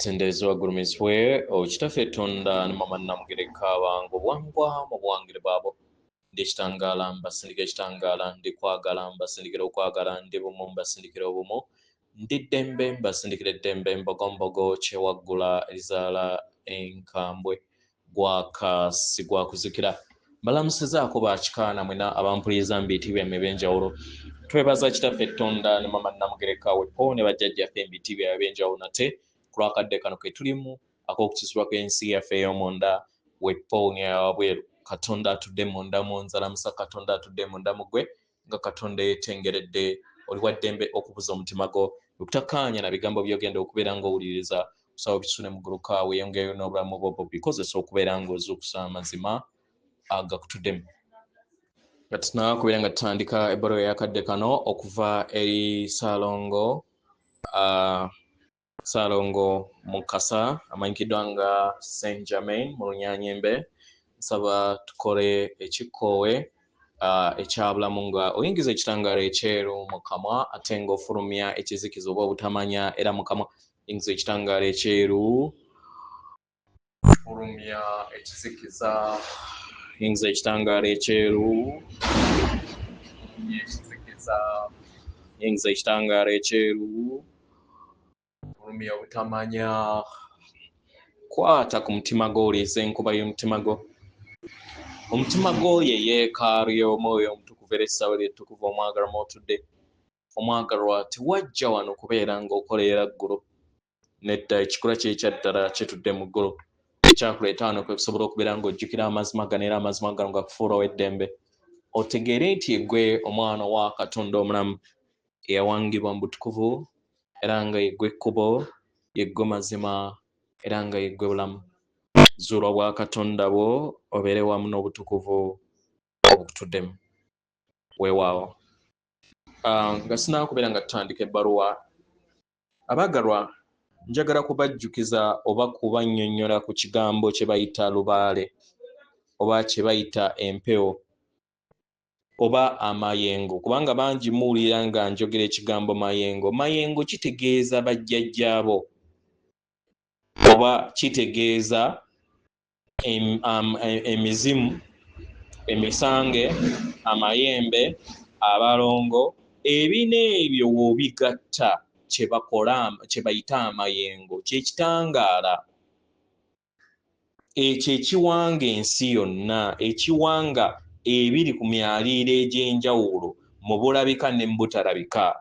Atenderezebwa agulumizibwe Kitaffe Tonda ne Mama Namugereka bange obwangwa mu buwangire bwabo. Ndi ekitangaala mbasindikira ekitangaala, ndi kwagala mbasindikira okwagala, ndi bumu mbasindikira obumu, ndi ddembe mbasindikira eddembe, mbogombogo kyewaggula erizaala enkambwe gwaka si gwa kuzikira. Mbalamusizaako bakikaana mwena abampuliriza mu biti byammwe ebyenjawulo. Twebaza Kitaffe Tonda ne Mama Namugereka wepo ne bajjajjaffe mu biti byabwe ebyenjawulo nate ku lw'akadde kano ke tulimu ak'okukyusibwa kw'ensi yaffe ey'omunda wepo n'eyawabweru. Katonda atudde munda mu nzalamusa, Katonda atudde munda mu ggwe nga Katonda eyeetengeredde. Oli wa ddembe okubuza omutima gwo okutakkaanya na bigambo by'ogenda okubeera ng'owuliriza. Kusaba obisune mu gguluka weeyongereyo n'obulamu bwo bikozesa okubeera ng'ozuukusa amazima agakutuddemu. Nga tunaba kubeera nga tutandika ebbaluwa ey'akadde kano okuva eri Ssaalongo Ssaalongo Mukasa amanyikiddwa nga Saint Germain mu Lunyanyembe. Nsaba tukole ekikkoowe ekyabulamu nga oyingiza ekitangaala ekyeru mu kamwa ate ng'ofulumya ekizikiza oba obutamanya era mu kamwa. Yingiza ekitangaala ekyeru, fulumya ekizikiza, yingiza ekitangaala ekyeru, fulumya ekizikiza, yingiza ekitangaala ekyeru, fulumya obutamanya. Kwata ku mutima gwo, owulirize enkuba y'omutima gwo. Omutima gwo ye yeekaalu y'Omwoyo Omutukuvu era essaawa eri ettukuvu omwagalwa mw'otudde. Omwagalwa, tewajja wano kubeera ng'okoleera ggulu. Nedda, ekikula kye ekya ddala kitudde mu ggulu. Ekyakuleeta wano kwe kusobola okubeera ng'ojjukira amazima gano era amazima gano gakufuula ow'eddembe. Otegeere nti ggwe omwana wa Katonda omulamu eyawangibwa mu butukuvu era nga ye ggwe kkubo, ye ggwe mazima era nga ye ggwe bulamu. Zuula obwakatonda bwo obeere wamu n'obutukuvu obukutuddemu. Weewaawo. Nga sinaba kubeera nga tutandika ebbaluwa, abaagalwa, njagala kubajjukiza oba kubannyonnyola ku kigambo kye bayita lubaale oba kye bayita empewo oba amayengo, kubanga bangi muwulira nga njogera ekigambo mayengo. Mayengo kitegeeza bajjajjaabo oba kitegeeza emizimu, emisange, amayembe, abalongo. Ebina ebyo w'obigatta kye bakola kye bayita amayengo, kye kitangaala ekyo ekiwanga ensi yonna, ekiwanga ebiri ku myaliiro egy'enjawulo mu bulabika ne mu butalabika.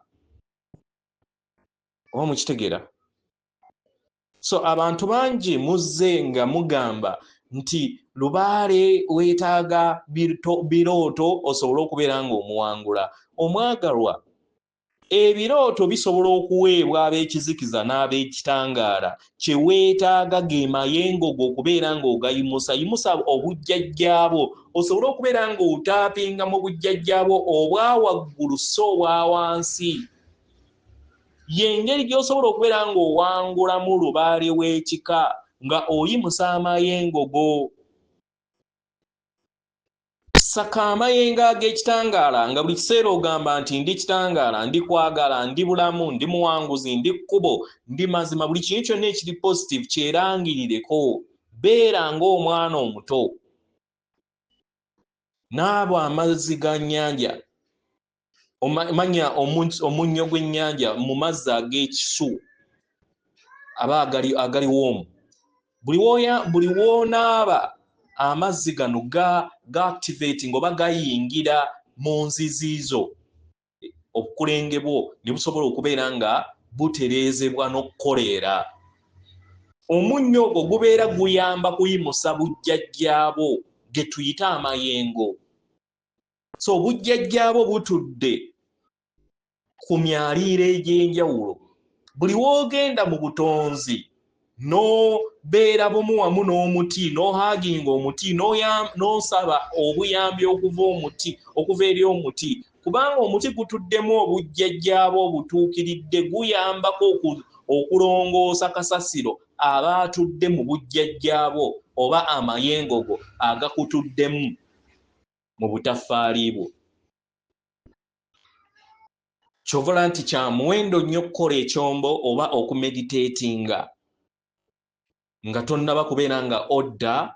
Oba mukitegeera? So abantu bangi muzze nga mugamba nti lubaale weetaaga birooto osobole okubeera ng'omuwangula. Omwagalwa, ebirooto bisobola okuweebwa ab'ekizikiza n'ab'ekitangaala. Kye weetaaga ge mayengo go okubeera ng'ogayimusa. Yimusa obujjajjaabwo osobole okubeera ng'otaapinga mu bujjajjaabwo obwa waggulu so obwa wansi. Y'engeri gy'osobola okubeera ng'owangulamu lubaale w'ekika nga oyimusa amayengo go. Saka amayengo ag'ekitangaala nga buli kiseera ogamba nti ndi kitangaala, ndi kwagala, ndi bulamu, ndi muwanguzi, ndi kkubo, ndi mazima. Buli kintu kyonna ekiri positive kyerangirireko. Beera ng'omwana omuto. Naaba amazzi ga nnyanja, manya omunnyo gw'ennyanja mu mazzi ag'ekisu aba agali woomu. Buli w'onaaba amazzi gano ga activating oba gayingira mu nzizi zo, obukulenge bwo ne busobola okubeera nga butereezebwa n'okukoleera. Omunnyo ogwo gubeera guyamba kuyimusa bujjajjaabo ge tuyita amayengo. So obujjajjaabo butudde ku myaliiro egy'enjawulo. Buli w'ogenda mu butonzi n'obeera bumu wamu n'omuti, n'ohaginga omuti, n'osaba obuyambi okuva eri omuti, kubanga omuti gutuddemu obujjajjaabo obutuukiridde, guyambako okulongoosa kasasiro aba atudde mu bujjajjaabo oba amayengo go agakutuddemu mu butaffaali bwo. Ky'ovola nti kya muwendo nnyo okukola ekyombo oba okumeditatinga. Nga tonnaba kubeera nga odda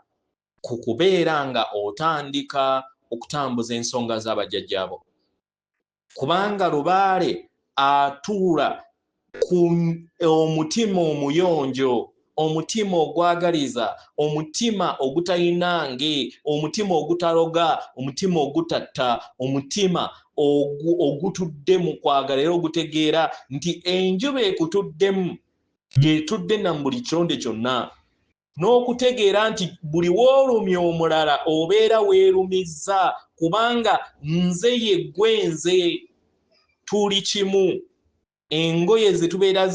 ku kubeera nga otandika okutambuza ensonga z'abajjajjaabo, kubanga lubaale atuula ku omutima omuyonjo, omutima ogwagaliza, omutima ogutalinange, omutima ogutaloga, omutima ogutatta, omutima ogutudde mu kwagala era ogutegeera nti enjuba ekutuddemu yetudde na buli kitonde kyonna, n'okutegeera nti buli woolumya omulala obeera weerumizza, kubanga nze yeggwe nze tuli kimu. Engoye zetubeera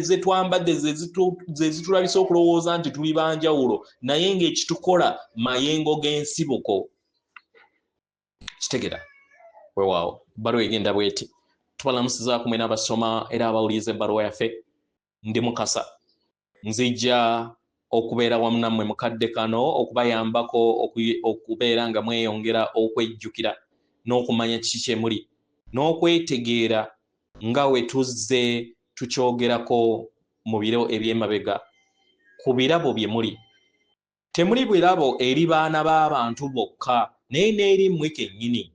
zetwambadde ze zitulabisa okulowooza nti tuli banjawulo, naye ng'ekitukola mayengo g'ensibuko. Kitegera? Weewaawo, ebbaluwa egenda bweti: Tubalamusizaako mwena abasoma era abawuliriza ebbaluwa yaffe. Ndi Mukasa, nzija okubeera wamu nammwe mukadde kano okubayambako okubeera nga mweyongera okwejjukira n'okumanya kiki kye muli n'okwetegeera, nga we tuzze tukyogerako mu biro eby'emabega ku birabo bye muli. Temuli birabo eri baana b'abantu bokka, naye n'eri mmwe kennyini.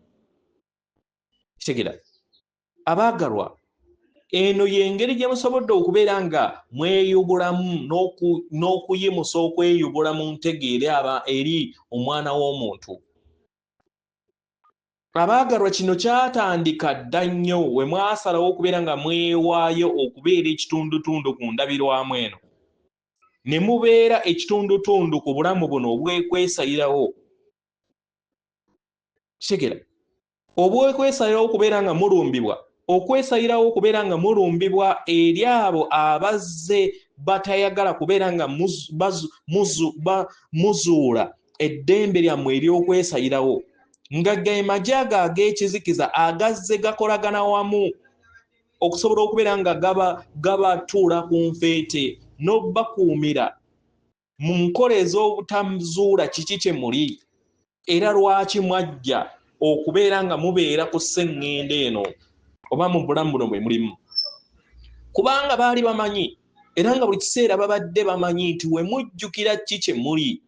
Kitegeera, abaagalwa? Eno y'engeri gye musobodde okubeera nga mweyubulamu n'okuyimusa okweyubula mu ntegeera aba eri omwana w'omuntu. Abaagalwa, kino kyatandika dda nnyo we mwasalawo okubeera nga mwewaayo okubeera ekitundutundu ku ndabirwamu eno, ne mubeera ekitundutundu ku bulamu buno obwekwesalirawo. Kitegeera? Obwekwesalirawo okubeera nga mulumbibwa, okwesalirawo okubeera nga mulumbibwa eri abo abazze batayagala kubeera nga muzuula eddembe lyammwe ery'okwesalirawo, nga ge magye ago ag'ekizikiza agazze gakolagana wamu okusobola okubeera nga gabatuula ku nfeete n'obakuumira mu nkola ez'obutazuula kiki kye muli era lwaki mwajja okubeera nga mubeera ku sseŋŋendo eno oba mu bulamu buno bwe mulimu, kubanga baali bamanyi era nga buli kiseera babadde bamanyi nti we mujjukira ki kye muli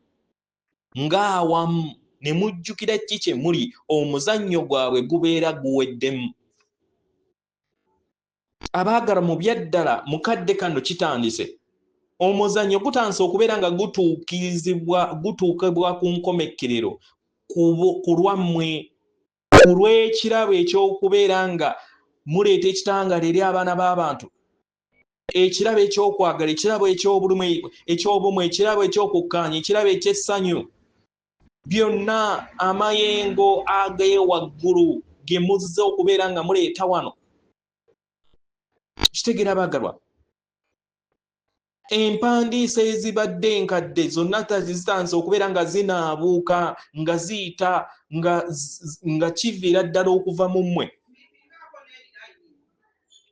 ng'awamu ne mujjukira ki kye muli, omuzannyo gwabwe gubeera guweddemu. Abaagala, mu byaddala mukadde kano kitandise, omuzannyo gutandise okubeera nga gutuukirizibwa, gutuukibwa ku nkomekkerero ku lwammwe, ku lw'ekirabo eky'okubeera nga muleeta ekitangaala eri abaana b'abantu, ekirabo eky'okwagala, ekirabo eky'obumu, ekirabo eky'okukkaanya, ekirabo eky'essanyu. Byonna amayengo ag'ewaggulu ge muzze okubeera nga muleeta wano. Kitegeera, abaagalwa? Empandiisa ezibadde enkadde zonna zitandise okubeera nga zinaabuuka, nga ziyita nga kiviira ddala okuva mu mmwe.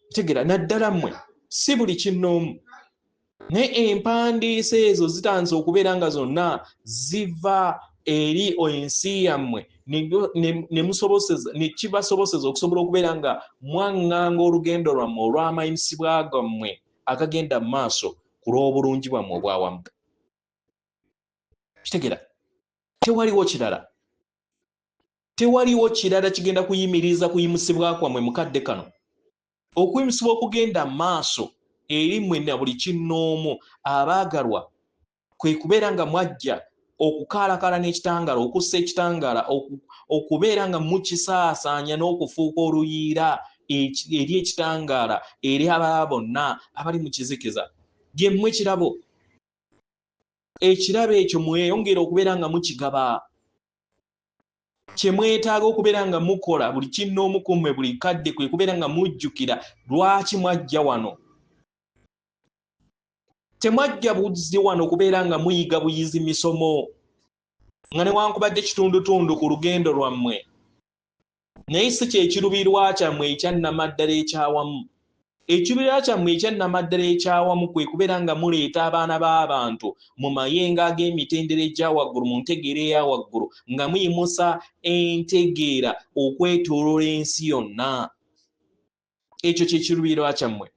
Kitegeera? Naddala mmwe, si buli kinnoomu, naye empandiisa ezo zitandise okubeera nga zonna ziva eri ensi yammwe, ne kibasoboseza okusobola okubeera nga mwaŋŋanga olugendo lwammwe olw'amayimisibwa gammwe agagenda mu maaso ku lw'obulungi bwammwe obwawamu. Kitegeera? Tewaliwo kirala, tewaliwo kirala kigenda kuyimiriza kuyimusibwa kwammwe mukadde kano. Okuyimusibwa okugenda maaso eri mmwe na buli kinnoomu, abaagalwa, kwe kubeera nga mwajja okukaalakaala n'ekitangaala, okussa ekitangaala, okubeera nga mukisaasaanya n'okufuuka oluyiira eri ekitangaala eri abalala bonna abali mu kizikiza. Gyemmwe kirabo. Ekirabo ekyo mweyongere okubeera nga mukigaba. Kye mwetaaga okubeera nga mukola buli kinnoomu ku mmwe buli kadde kwe kubeera nga mujjukira lwaki mwajja wano. Temwajja buzzi wano kubeera nga muyiga buyizi misomo, nga newankubadde kitundutundu ku lugendo lwammwe, naye si kyekirubirirwa kyammwe ekyannamaddala ekyawamu. Ekirubirirwa kyammwe ekyannamaddala ekyawamu kwe kubeera nga muleeta abaana b'abantu mu mayengo ag'emitendera egya waggulu, mu ntegeera eya waggulu, nga muyimusa entegeera okwetooloola ensi yonna. Ekyo kyekirubirirwa kyammwe,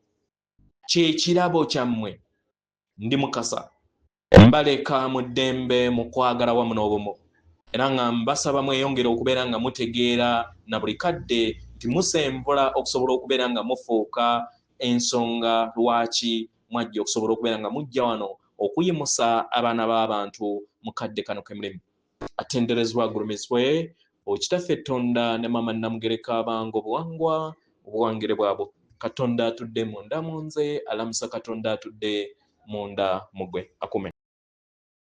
kyekirabo kyammwe. Ndi Mukasa. Mbaleka mu ddembe mu kwagala wamu n'obumu, era nga mbasaba mweyongere okubeera nga mutegeera na buli kadde nti musenvula okusobola okubeera nga mufuuka ensonga lwaki mwajja okusobola okubeera nga mujja wano okuyimusa abaana b'abantu mu kadde kano ke mulimu. Atenderezebwa agulumizibwe okitaffe Tonda ne Maama Namugereka abanga obuwangwa obuwangire bwabwo. Katonda atudde munda mu nze alamusa Katonda atudde munda mu gwe akume.